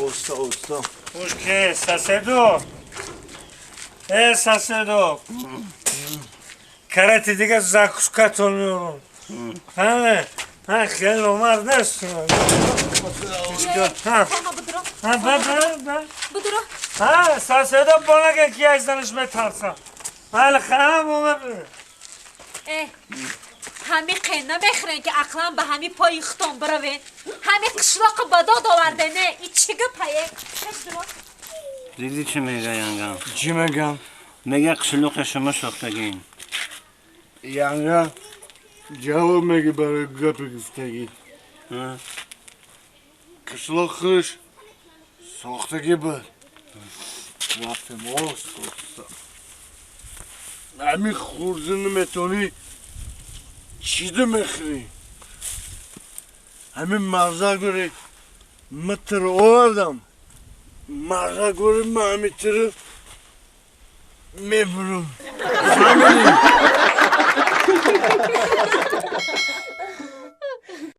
Оста оста. Ушке соседо. Э, соседо. Карати дига закускатон меорам. Ҳа, ҳа, хеле номард нест. Ҳа. Хона бидро. Ҳа, ба, ба, ба. Бидро. Ҳа, соседо бонага ки аз занаш метарсам. Ҳали хам омад. Э, ҳами қен намехӯрен, ки ақлан ба ҳами пои хутон биравен. Ҳами қишлоқи ба дод овардене. И чӣ гапае? Диди, чӣ мега янгам? Чӣ мегам? Мега, қишлоқи шумо сохтагин. Янга, ҷавоб меги барои гапи гуфтагӣ. Қишлоқ худаш сохтагӣ буд. Рафтем оста оста. Ҳами хурда наметонӣ, чида мехӯрӣ? Ҳамин мағза гӯри митр овардам. Мағза гӯри ма ҳамитри мебурам. Фаҳмидӣ?